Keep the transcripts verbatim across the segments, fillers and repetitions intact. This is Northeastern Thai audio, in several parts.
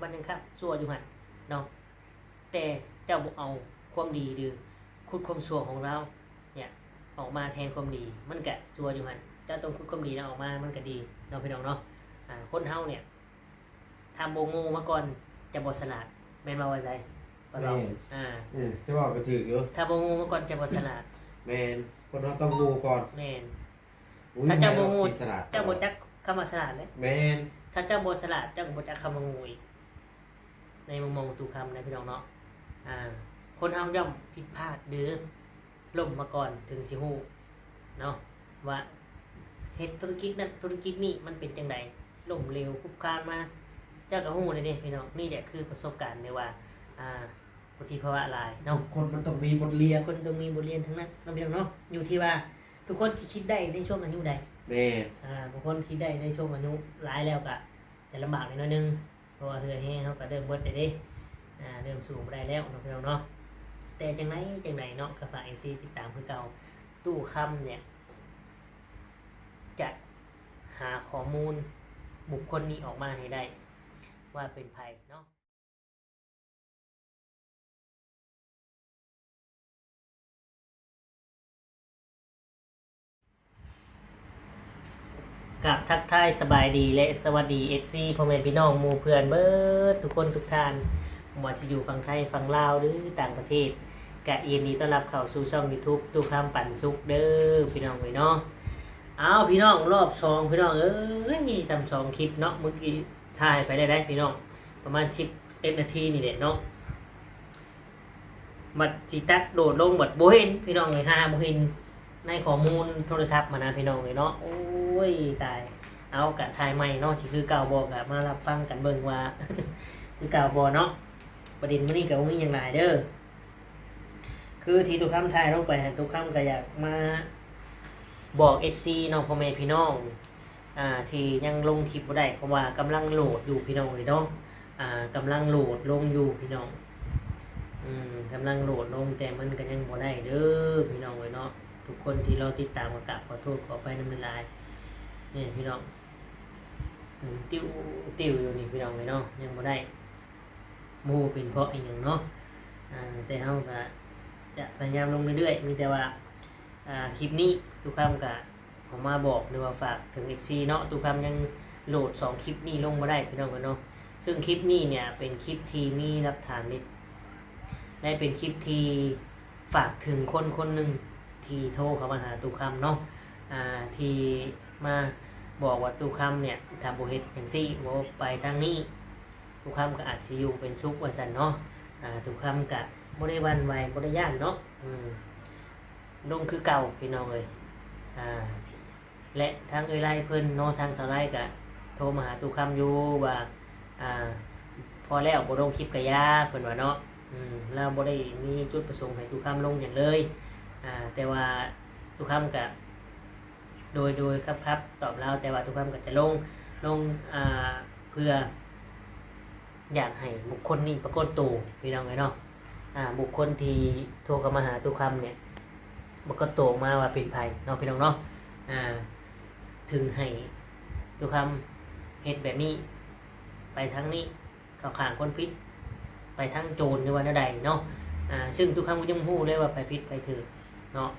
มันยังคักชั่วอยู่หั่นเนาะ แต่เจ้าบ่เอาความดีหรือขุดความชั่วของลาวเนี่ยออกมาแทนความดี มันก็ชั่วอยู่หั่น เจ้าต้องขุดความดีนั้นออกมา มันก็ดีเนาะพี่น้องเนาะ อ่า คนเฮาเนี่ย ถ้าบ่โง่มาก่อนจะบ่ฉลาด แม่นบ่ว่าไส ป้าเฒ่า แม่น อ่า เออ จะเว้าก็ถูกอยู่ ถ้าบ่โง่มาก่อนจะบ่ฉลาด แม่น คนเฮาต้องโง่ก่อน แม่น อุ้ย ถ้าเจ้าบ่โง่ แม่น สิฉลาด เจ้าบ่จักคำว่าฉลาดเด้ แม่น ถ้าเจ้าบ่ฉลาด เจ้าก็บ่จักคำว่าโง่อีก ในมุมมองของตู้คำนะพี่น้องเนาะ อ่า คนเฮาย่อมผิดพลาดหรือล้มมาก่อนถึงสิฮู้เนาะ ว่าเฮ็ดธุรกิจนั้นธุรกิจนี้มันเป็นจั่งใด ล้มเหลวคุกคานมา เจ้าก็ฮู้เลยเด้พี่น้อง นี่แหละคือประสบการณ์เลยว่า อ่า วุฒิภาวะหลายเนาะ ทุกคนมันต้องมีบทเรียน คนต้องมีบทเรียนทั้งนั้นเนาะพี่น้องเนาะ อยู่ที่ว่าทุกคนสิคิดได้ในช่วงอายุใด แม่น อ่า บางคนคิดได้ในช่วงอายุหลายแล้วก็จะลำบากนิดหน่อยนึง เพราะว่าเหื่อแฮงเฮาก็เริ่มเบิดแล้วเด้ อ่า เริ่มสู้บ่ได้แล้วเนาะพี่น้องเนาะ แต่จั่งใดจั่งใดเนาะ ก็ฝาก เอฟซี ติดตามคือเก่า ตู้คำเนี่ย จะหาข้อมูลบุคคลนี้ออกมาให้ได้ ว่าเป็นไผเนาะ กราบทักทายสบายดีและสวัสดี เอฟซี พ่อแม่พี่น้องหมู่เพื่อนเบิดทุกคนทุกท่าน บ่ว่าสิอยู่ฝั่งไทยฝั่งลาวหรือต่างประเทศ ก็ยินดีต้อนรับเข้าสู่ช่อง YouTube ตู้คำปันสุขเด้อพี่น้องเอ้ยเนาะ เอาพี่น้องรอบสองพี่น้องเอ้ย มีซ้ำสองคลิปเนาะ เมื่อกี้ถ่ายไปได้ได้พี่น้อง ประมาณสิบเอ็ดนาทีนี่แหละเนาะ บัดสิตัดโดดลงบัดบ่เห็นพี่น้องเอ้ย หาบ่เห็นในข้อมูลโทรศัพท์มานะพี่น้องเอ้ยเนาะ โอ้ยตาย เอากะถ่ายใหม่เนาะ สิคือเก่าบ่กะมารับฟังกันเบิ่งว่า คือเก่าบ่เนาะ ประเด็นมื้อนี้ก็บ่มีหยังหลายเด้อ คือที่ตู้คำถ่ายลงไปหั่น ตู้คำก็อยากมาบอก เอฟซี เนาะ พ่อแม่พี่น้อง อ่า ที่ยังลงคลิปบ่ได้ เพราะว่ากำลังโหลดอยู่พี่น้องเอ้ยเนาะ อ่า กำลังโหลดลงอยู่พี่น้อง อืม กำลังโหลดลง แต่มันก็ยังบ่ได้เด้อพี่น้องเอ้ยเนาะ ทุกคนที่รอติดตามก็กราบขอโทษขออภัยนำหลายๆ นี่พี่น้อง หมุนติ้วติ้วอยู่นี่พี่น้องเอ้ยเนาะ ยังบ่ได้ บ่ฮู้เป็นเพราะอิหยังเนาะ อ่า แต่เฮาก็จะพยายามลงเรื่อยๆ มีแต่ว่า อ่า คลิปนี้ตู้คำก็เอามาบอกหรือว่าฝากถึง เอฟซี เนาะ ตู้คำยังโหลดสองคลิปนี้ลงบ่ได้พี่น้องเอ้ยเนาะ ซึ่งคลิปนี้เนี่ยเป็นคลิปที่มีหลักฐานเด็ด และเป็นคลิปที่ฝากถึงคนคนหนึ่งที่โทรเข้ามาหาตู้คำเนาะ อ่า ที่มาบอกว่าตู้คำเนี่ย ถ้าบ่เฮ็ดจั่งซี้ บ่ไปทางนี้ ตู้คำก็อาจสิอยู่เป็นสุขว่าซั่นเนาะ อ่า ตู้คำก็บ่ได้หวั่นไหว บ่ได้ย้านเนาะ อืม ลงคือเก่าพี่น้องเอ้ย อ่า และทางเอื้อยไลเพิ่นเนาะ ทางสาวไลก็โทรมาหาตู้คำอยู่ว่า อ่า พอแล้ว บ่ลงคลิปก็อย่า เพิ่นว่าเนาะ อืม ลาวบ่ได้มีจุดประสงค์ให้ตู้คำลงหยังเลย อ่า แต่ว่าตู้คำก็ โดย โดยครับ ครับ ตอบลาว แต่ว่าตู้คำก็จะลง ลง อ่า เพื่อ อยากให้บุคคลนี้ปรากฏตัวพี่น้องเอ้ยเนาะ อ่า บุคคลที่โทรเข้ามาหาตู้คำเนี่ย ปรากฏตัวออกมาว่าเป็นไผเนาะพี่น้องเนาะ อ่า ถึงให้ตู้คำเฮ็ดแบบนี้ ไปทางนี้ เข้าข้างคนผิด ไปทางโจรหรือว่าแนวใดเนาะ อ่า ซึ่งตู้คำก็ยังบ่ฮู้เลยว่าไผผิดไผถูกเนาะ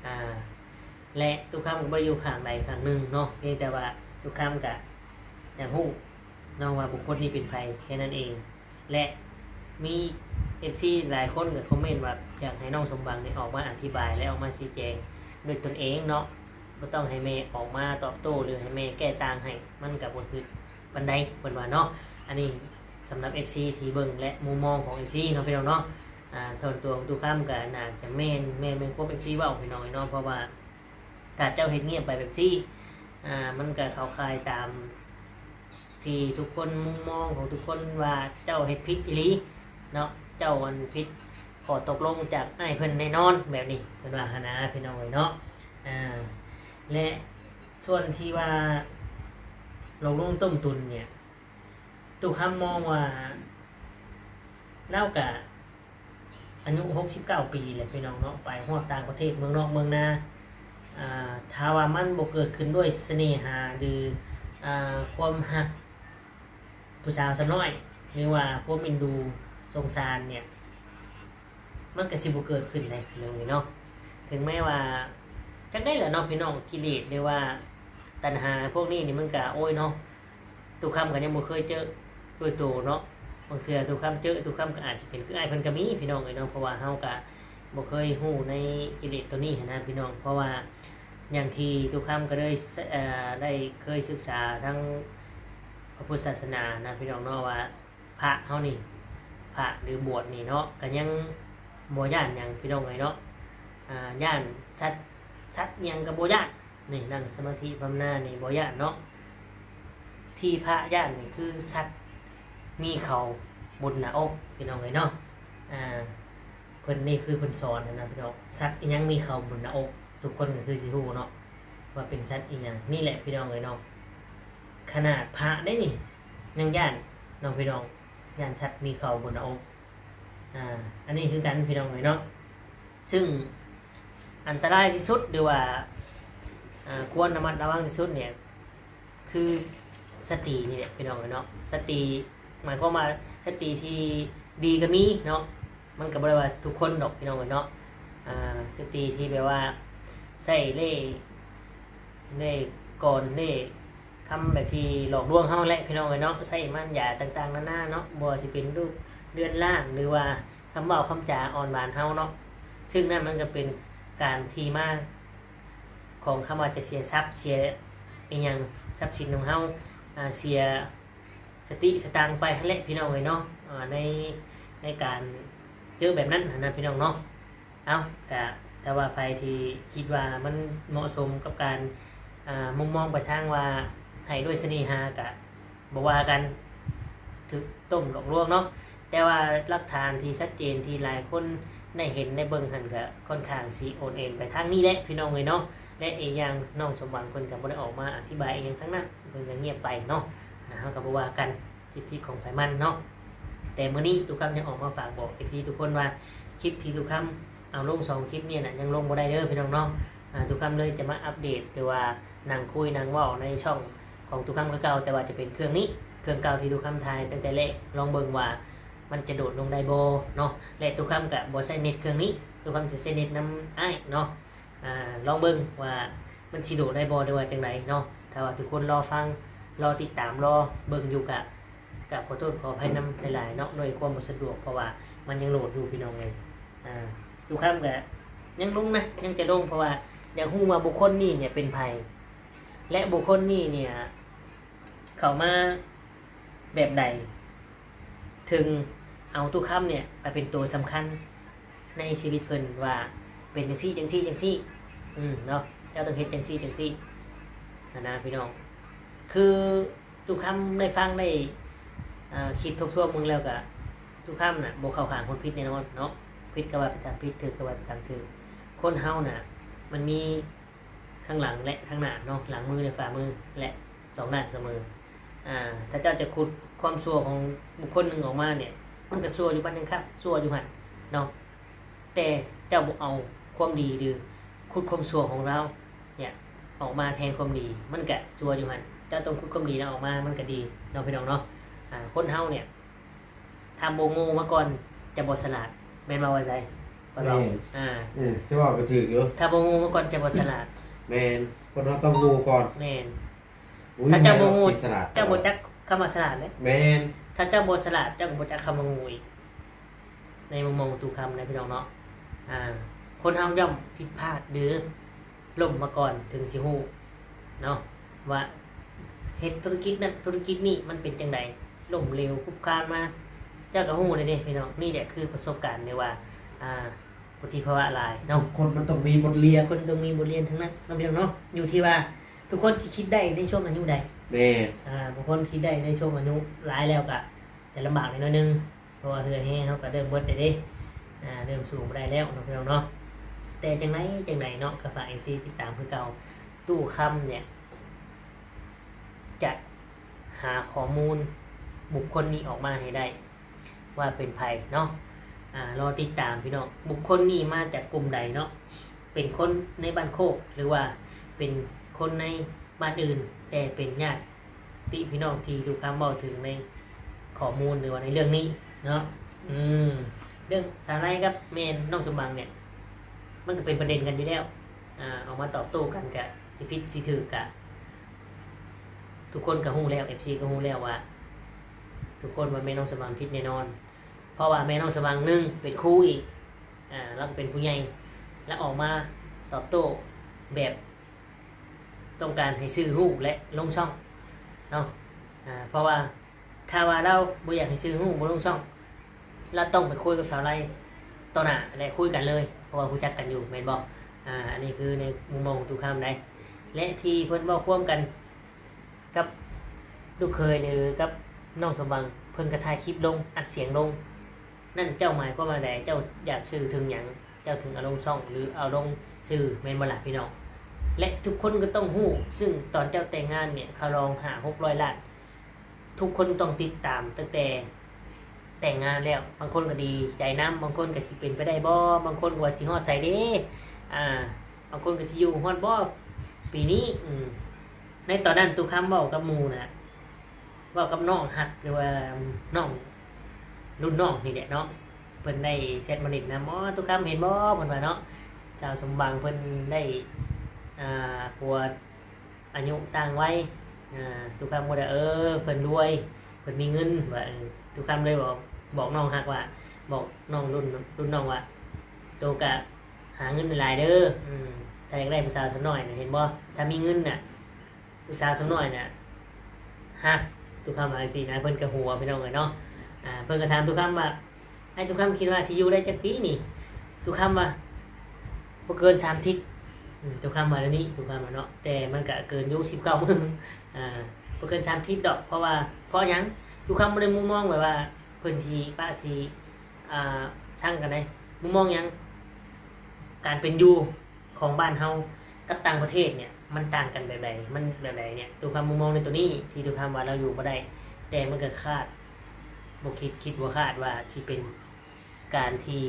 อ่า และตู้คำก็บ่ได้อยู่ข้างใดข้างหนึ่งเนาะ เพียงแต่ว่าตู้คำก็อยากฮู้เนาะว่าบุคคลนี้เป็นไผ แค่นั้นเอง และมี เอฟซี หลายคนก็คอมเมนต์ว่าอยากให้น้องสมหวังนี่ออกมาอธิบายและออกมาชี้แจงด้วยตนเองเนาะ บ่ต้องให้แม่ออกมาตอบโต้หรือให้แม่แก้ต่างให้ มันก็บ่ถูกปานใด เพิ่นว่าเนาะ อันนี้สำหรับ เอฟซี ที่เบิ่งและมุมมองของ เอฟซี เนาะพี่น้องเนาะ อ่า ส่วนตัวของตู้คำก็น่าจะแม่น แม่น แม่นความ เอฟซี เว้าพี่น้องเนาะ เพราะว่าถ้าเจ้าเฮ็ดเงียบไปแบบซี่ อ่า มันก็เข้าข่ายตามที่ทุกคนมุมมองของทุกคนว่าเจ้าเฮ็ดผิดอีหลีเนาะ เจ้าอันผิดข้อตกลงจากอ้ายเพิ่นแน่นอนแบบนี้ เพิ่นว่าหั้นนะพี่น้องเอ้ยเนาะ อ่า และส่วนที่ว่าหลอกลวงต้มตุ๋นเนี่ย ตู้คำมองว่าลาวกะอายุหกสิบเก้าปีแหละพี่น้องเนาะ ไปฮอดต่างประเทศเมืองนอกเมืองนา อ่า ถ้าว่ามันบ่เกิดขึ้นด้วยเสน่หาหรือ อ่า ความฮักผู้สาวสาวน้อย หรือว่าความเอ็นดูสงสารเนี่ย มันก็สิบ่เกิดขึ้นเลยพี่น้องเอ้ยเนาะ ถึงแม้ว่าจักได้แหละเนาะพี่น้อง กิเลสหรือว่าตัณหาพวกนี้นี่มันก็ โอ้ยเนาะ ตุคำก็ยังบ่เคยเจอโดยตรงเนาะ บางเทื่อตุคำเจอ ตุคำก็อาจจะเป็นคืออ้ายเพิ่นก็มีพี่น้องเอ้ยเนาะ เพราะว่าเฮาก็บ่เคยฮู้ในกิเลสตัวนี้หั้นนะพี่น้อง เพราะว่าอย่างที่ตุคำก็ได้ เอ่อ ได้เคยศึกษาทั้งพระพุทธศาสนานะพี่น้องเนาะ ว่าพระเฮานี่ พระหรือบวชนี่เนาะ ก็ยังบ่ย้านหยังพี่น้องเอ้ยเนาะ อ่า ย้านสัตว์ สัตว์หยังก็บ่ย้าน นี่นั่งสมาธิภาวนานี่บ่ย้านเนาะ ที่พระย้านนี่คือสัตว์มีเขาบนหน้าอกพี่น้องเอ้ยเนาะ อ่า เพิ่นนี่คือเพิ่นสอนนะพี่น้อง สัตว์อิหยังมีเขาบนหน้าอก ทุกคนก็คือสิฮู้เนาะ ว่าเป็นสัตว์อิหยัง นี่แหละพี่น้องเอ้ยเนาะ ขนาดพระได้นี่ ยังย้านเนาะพี่น้อง ย้านสัตว์มีเขาบนหน้าอก อ่า อันนี้คือกันพี่น้องเอ้ยเนาะ ซึ่งอันตรายที่สุดหรือว่า อ่า ควรระมัดระวังที่สุดเนี่ย คือสตินี่แหละพี่น้องเอ้ยเนาะ สติหมายความว่าสติที่ดีก็มีเนาะ มันก็บ่ได้ว่าทุกคนดอกพี่น้องเอ้ยเนาะ อ่า สติที่แบบว่าใช้เล่ห์ เล่ห์กลอน เล่ห์คำแบบที่หลอกลวงเฮาแหละพี่น้องเอ้ยเนาะ ใช้มารยาต่างๆนานาเนาะ บ่ว่าสิเป็นรูปเรือนร่าง หรือว่าคำเว้าคำจาอ่อนหวานเฮาเนาะ ซึ่งนั่นมันก็เป็นการที่มาของคำว่าจะเสียทรัพย์ เสียอิหยัง ทรัพย์สินของเฮา อ่า เสียสติสตางค์ไปหั้นแหละพี่น้องเอ้ยเนาะ อ่า ใน ในการเจอแบบนั้นหั้นนะพี่น้องเนาะ เอ้า กะ ถ้าว่าใครที่คิดว่ามันเหมาะสมกับการ อ่า มุมมองไปทางว่าให้ด้วยเสน่หากะ บ่ว่ากัน ถือต้มหลอกลวงเนาะ แต่ว่าหลักฐานที่ชัดเจนที่หลายคนได้เห็นได้เบิ่งหั่นก็ค่อนข้างสิโอนเอ็นไปทางนี้แหละพี่น้องเอ้ยเนาะ และอีกอย่างน้องสมหวังเพิ่นก็บ่ได้ออกมาอธิบายอีหยังทั้งนั้น เพิ่นก็เงียบไปเนาะ อ่า เฮาก็บ่ว่ากัน สิทธิของไผมันเนาะ แต่มื้อนี้ตุคำยังออกมาฝากบอก เอฟซี ทุกคนว่าคลิปที่ตุคำเอาลงสองคลิปเนี่ยน่ะยังลงบ่ได้เด้อพี่น้องเนาะ อ่า ตุคำเลยจะมาอัปเดต หรือว่านั่งคุยนั่งเว้าในช่องของตุคำคือเก่า แต่ว่าจะเป็นเครื่องนี้ เครื่องเก่าที่ตุคำถ่ายตั้งแต่แรก ลองเบิ่งว่ามันจะโดดลงได้บ่เนาะ และตุคำก็บ่ใช้เน็ตเครื่องนี้ ตุคำจะใช้เน็ตนำอ้ายเนาะ อ่า ลองเบิ่งว่ามันสิโดดได้บ่หรือว่าจั่งใดเนาะ ถ้าว่าทุกคนรอฟัง รอติดตาม รอเบิ่งอยู่กะ กราบขอโทษขออภัยนำหลายๆเนาะ ด้วยความบ่สะดวก เพราะว่ามันยังโหลดอยู่พี่น้องเอ้ย อ่า ตุคำก็ยังลงนะ ยังจะลง เพราะว่าอยากฮู้ว่าบุคคลนี้เนี่ยเป็นไผ และบุคคลนี้เนี่ย เข้ามาแบบใด ถึงเอาตุคำเนี่ยไปเป็นตัวสำคัญในชีวิตเพิ่นว่าเป็นจั่งซี้จั่งซี้จั่งซี้ อืม เนาะ เจ้าต้องเฮ็ดจั่งซี้จั่งซี้หั้นนะพี่น้อง คือตุคำได้ฟังได้ อ่า คิดทบทวนเบิ่งแล้วก็ ตุคำน่ะบ่เข้าข้างคนผิดแน่นอนเนาะ ผิดก็ว่าไปตามผิด ถูกก็ว่าไปตามถูก คนเฮาน่ะ มันมีข้างหลังและข้างหน้าเนาะ หลังมือและฝ่ามือ และสองด้านเสมอ อ่า ถ้าเจ้าจะขุดความชั่วของบุคคลหนึ่งออกมาเนี่ย มันก็ชั่วอยู่ปานหนึ่งครับ ชั่วอยู่หั่นเนาะ แต่เจ้าบ่เอาความดีหรือขุดความชั่วของลาวเนี่ยออกมาแทนความดี มันก็ชั่วอยู่หั่น เจ้าต้องขุดความดีนั้นออกมา มันก็ดีเนาะพี่น้องเนาะ อ่า คนเฮาเนี่ย ถ้าบ่โง่มาก่อนจะบ่ฉลาด แม่นบ่ว่าไส ป้าตอง แม่น อ่า เออ จะเว้าก็ถูกอยู่ ถ้าบ่โง่มาก่อนจะบ่ฉลาด แม่น คนเฮาต้องโง่ก่อน แม่น อุ้ย ถ้าเจ้าบ่โง่ แม่น สิฉลาด เจ้าบ่จักคำว่าฉลาดเลย แม่น ถ้าเจ้าบ่ฉลาดเจ้าก็บ่จักคำว่าโง่อีก ในมุมมองของตุคำนะพี่น้องเนาะ อ่า คนเฮาย่อมผิดพลาดหรือล้มมาก่อนถึงสิฮู้เนาะ ว่าเฮ็ดธุรกิจนั้นธุรกิจนี้มันเป็นจั่งใด ล้มเหลวคุกคานมา เจ้าก็ฮู้เลยเด้พี่น้อง นี่แหละคือประสบการณ์เด้ว่า อ่า วุฒิภาวะหลายเนาะ ทุกคนมันต้องมีบทเรียน คนต้องมีบทเรียนทั้งนั้นเนาะพี่น้องเนาะ อยู่ที่ว่าทุกคนสิคิดได้ในช่วงอายุใด แม่น อ่า บางคนคิดได้ในช่วงอายุหลายแล้วก็จะลำบากนิดหน่อยนึง เพราะว่าเหื่อแฮงเฮาก็เริ่มเบิดแล้วเด้ อ่า เริ่มสู้บ่ได้แล้วเนาะพี่น้องเนาะ แต่จั่งใดจั่งใดเนาะ ก็ฝาก เอฟซี ติดตามคือเก่า ตู้คำเนี่ย จะหาข้อมูลบุคคลนี้ออกมาให้ได้ ว่าเป็นไผเนาะ อ่า รอติดตามพี่น้อง บุคคลนี้มาจากกลุ่มใดเนาะ เป็นคนในบ้านโคก หรือว่าเป็นคนในบ้านอื่น แต่เป็นญาติพี่น้องที่ตู้คำเว้าถึงใน ข้อมูลหรือว่าในเรื่องนี้เนาะ อืม เรื่องสาวไลกับแม่น้องสมหวังเนี่ย มันก็เป็นประเด็นกันอยู่แล้ว อ่า ออกมาตอบโต้กันกะสิผิดสิถืกกะ ทุกคนก็ฮู้แล้ว เอฟซี ก็ฮู้แล้วว่า ทุกคนว่าแม่น้องสมหวังผิดแน่นอน เพราะว่าแม่น้องสมหวังหนึ่งเป็นครูอีก อ่า แล้วก็เป็นผู้ใหญ่ แล้วออกมาตอบโต้แบบ ต้องการให้ซื้อฮู้และลงช่องเนาะ อ่า เพราะว่าถ้าว่าเราบ่อยากให้ซื้อฮู้บ่ลงช่อง เราต้องไปคุยกับสาวไลต่อหน้าและคุยกันเลย เพราะว่ารู้จักกันอยู่แม่นบ่ อ่า อันนี้คือในมุมมองของตุคำได้ และที่เพิ่นเว้าความกันกับลูกเขยหรือกับน้องสมหวัง เพิ่นก็ถ่ายคลิปลง อัดเสียงลง นั่นเจ้าหมายความว่าใด เจ้าอยากสื่อถึงหยัง เจ้าถึงเอาลงช่องหรือเอาลงสื่อแม่นบ่ล่ะพี่น้อง และทุกคนก็ต้องฮู้ ซึ่งตอนเจ้าแต่งงานเนี่ย เขาลองห้าหกร้อยล้าน ทุกคนต้องติดตามตั้งแต่แต่งงานแล้ว บางคนก็ดีใจนำ บางคนก็สิเป็นไปได้บ่ บางคนก็ว่าสิฮอดไสเด้ อ่า บางคนก็สิอยู่ฮอดบ่ปีนี้ อืม ในตอนนั้นตุคำเว้ากับหมู่นะ เว้ากับน้องฮักหรือว่าน้องรุ่นน้องนี่แหละเนาะ เพิ่นได้แชทมาเล่นนำ "อ๋อ ตุคำเห็นบ่" เพิ่นว่าเนาะ สาวสมหวังเพิ่นได้ อ่า ผัวอายุต่างวัย อ่า ตุคำก็ได้ เออ เพิ่นรวย เพิ่นมีเงิน ว่า เออ ตุคำเลยบอก บอกน้องฮักว่า บอกน้องรุ่น รุ่นน้องว่า "โตกะหาเงินหลายๆเด้อ อืม ถ้าอยากได้ผู้สาวสาวน้อยน่ะ เห็นบ่ ถ้ามีเงินน่ะ ผู้สาวสาวน้อยน่ะฮัก" ตุคำว่าจั่งซี้นะ เพิ่นก็หัวพี่น้องเอ้ยเนาะ อ่า เพิ่นก็ถามตุคำว่า "อ้ายตุคำคิดว่าสิอยู่ได้จักปีนี่" ตุคำว่า "บ่เกินสามอาทิตย์" อืม ตุคำว่าแนวนี้ ตุคำว่าเนาะ แต่มันก็เกินอยู่ สิบเก้ามื้อ อ่า "บ่เกินสามอาทิตย์ดอก เพราะว่า เพราะหยัง" ตุคำบ่ได้มุมมองแบบว่าเพิ่นสิปะสิ อ่า ซังกันได้ มุมมองหยัง การเป็นอยู่ของบ้านเฮากับต่างประเทศเนี่ย มันต่างกันแบบใด มันแบบใดเนี่ย ตุคำมุมมองในตัวนี้ที่ตุคำว่าเราอยู่บ่ได้ แต่มันก็คาดบ่คิด คิดบ่คาดว่าสิเป็นการที่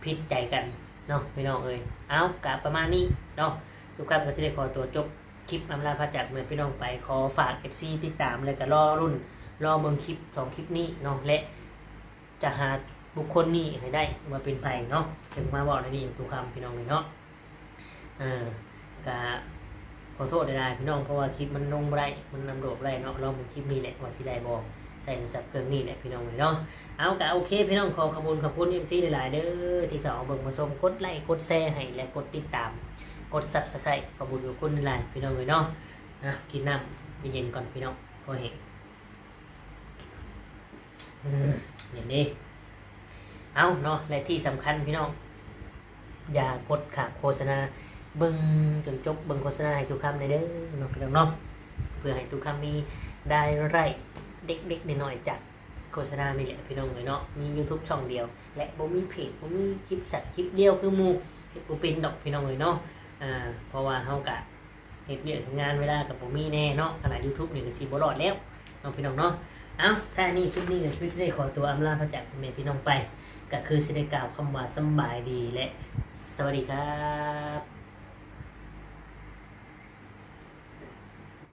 ผิดใจกันเนาะพี่น้องเอ้ย เอา กะประมาณนี้เนาะ ตุคำก็สิได้ขอตัวจบคลิปอำลาพระจากเมืองพี่น้องไป ขอฝาก เอฟซี ติดตาม แล้วก็รอรุ่น รอเบิ่งคลิปสองคลิปนี้เนาะ และ จะหาบุคคลนี้ให้ได้ว่าเป็นไผเนาะ ถึงมาเว้าในนี้ตุคำพี่น้องเอ้ยเนาะ เออ กะขอโทษหลายๆพี่น้อง เพราะว่าคลิปมันลงบ่ได้ มันอัปโหลดบ่ได้เนาะ ลองเบิ่งคลิปนี้แหละว่าสิได้บ่ ใส่โทรศัพท์เครื่องนี้แหละพี่น้องเอ้ยเนาะ เอา กะโอเคพี่น้อง ขอขอบคุณขอบคุณ เอฟซี หลายๆเด้อ ที่เข้ามาเบิ่งมาชม กดไลค์กดแชร์ให้ และกดติดตาม กด Subscribe ขอบคุณขอบคุณหลายๆพี่น้องเอ้ยเนาะ อ่ะ กินน้ำเย็นๆก่อนพี่น้อง พอแห้ง อืม อย่างนี้ เอาเนาะ และที่สำคัญพี่น้อง อย่ากดข้ามโฆษณา เบิ่งจนจบ เบิ่งโฆษณาให้ตุคำแหน่เด้อเนาะพี่น้องเนาะ เพื่อให้ตุคำมีรายได้เล็กๆน้อยๆจากโฆษณานี่แหละพี่น้องเอ้ยเนาะ มี YouTube ช่องเดียว และบ่มีเพจ บ่มีคลิปสั้นคลิปเดียวคือหมู่ เฮ็ดบ่เป็นดอกพี่น้องเอ้ยเนาะ อ่า เพราะว่าเฮากะ เฮ็ดเวียกเฮ็ดงานเวลาก็บ่มีแน่เนาะ ขนาด YouTube นี่ก็สิบ่รอดแล้วเนาะพี่น้องเนาะ เอ้า ท้ายนี้สุดนี้ก็คือสิได้ขอตัวอำลาพระจากพ่อแม่พี่น้องไป ก็คือสิได้กล่าวคำว่าสำบายดีและสวัสดีครับ